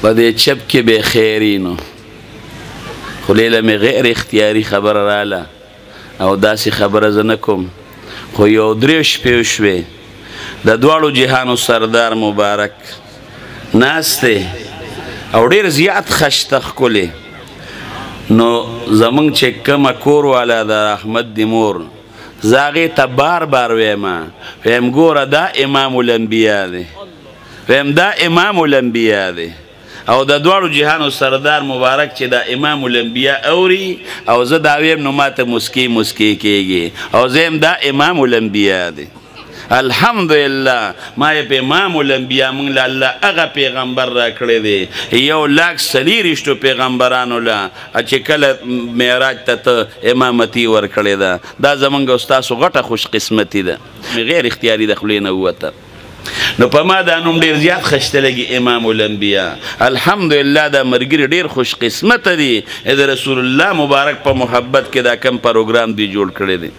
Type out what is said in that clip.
په دې چپ کې بې خیري نو خولې له مې غیر اختیاري خبره راله او داسې خبره زه نه کوم، خو یو درې شپې وشوې د دواړو جهانو سردار مبارک ناست دی او ډېر زیات خشته ښکلی. نو زمونږ چې کومه کور والا د احمد دی مور، زه هغې ته بار بار وایم، وایم ګوره دا امام الانبیا دی، وایم دا امام الانبیا دی. او د دواړو جهانو سردار مبارک چې دا امام الانبیا اوري او زه دا ویم نو ماته مسکی مسکی کېږي، او زه یم دا امام الانبیا دی. الحمدلله ما یې په امام الانبیا موږ له الله هغه پیغمبر راکړی دی، 1,24,000 پیغمبرانو له چې کله معراج ته ته امامتي ورکړې ده. دا زمونږ او ستاسو غټه خوش قسمتي ده، غیر اختیاري د خولې نه ووته. نو په ما دا نوم ډېر زیات خشته لګي امام الانبیا. الحمدلله دا مرګري ډېر خوش قسمته دي، د رسول الله مبارک په محبت کې دا کم پروګرام دی جوړ کړی دی.